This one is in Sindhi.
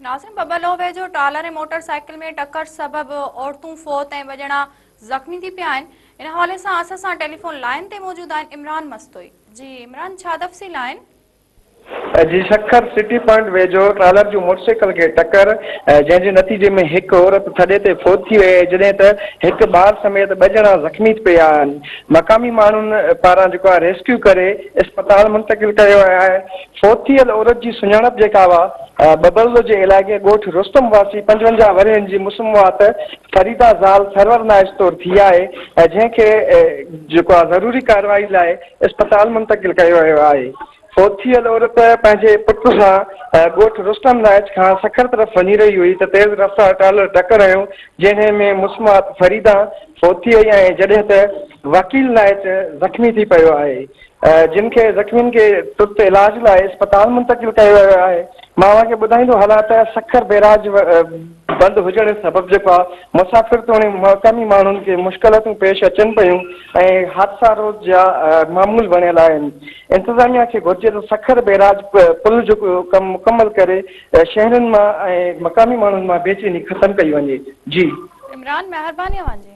ناظرين ٻٻرلوء ويجهو ٽرالر ۽ موٽر سائيڪل ۾ ٽڪر سبب عورتون فوت ۽ ٻه ڄڻا زخمي ٿي پيا آهن ان حوالي سان اسان سان ٽيليفون لائين تي موجود آهن عمران مستوئي جي عمران ڇا تفصيل آهن؟ جي سکر سٽي پوائنٽ ويجهو ٽرالر جون موٽرسائيڪل کي ٽڪر جنهن جي نتيجي ۾ هڪ عورت ٿڏي تي فوت ٿي وئي جڏهن ته هڪ ٻار سميت ٻه ڄڻا زخمي ٿي پيا آهن مقامي ماڻهن پاران جيڪو آهي ريسڪيو ڪري اسپتال منتقل ڪيو ويو آهي فوت ٿيل عورت جي سڃاڻپ جيڪا اها ٻٻرلو جي علائقي ڳوٺ رستم واسي 55 ورهين جي مسموات فريده زال سرور نائچ طور ٿي آهي جنهن کي جيڪو آهي ضروري ڪارروائي لاء اسپتال منتقل ڪيو ويو آهي. فوت ٿيل عورت پنهنجي پٽ سان ڳوٺ رستم نائچ کان سکر طرف وڃي رهي هئي ته تيز رفتار ٽرالر ٽڪر هنيو جنهن ۾ مسمات فريده فوت ٿي وئي ۽ جڏهن ته وڪيل نائچ زخمي ٿي پيو آهي. جن کي زخمين کي ترت علاج لاء اسپتال منتقل ڪيو ويو آهي. مان اوهان کي ٻڌائيندو هلان ته سکر بئراج بند هجڻ سبب جيڪو آهي مسافر توڻي مقامي ماڻهن کي مشڪلاتون پيش اچن پيون ۽ حادثا روز جا معمول بڻيل آهن. انتظاميا کي گهرجي ته سکر بئراج پل جو ڪم مڪمل ڪري شهرين مان ۽ مقامي ماڻهن مان بيچيني ختم ڪئي وڃي. جي. عمران مهرباني اوهان جي.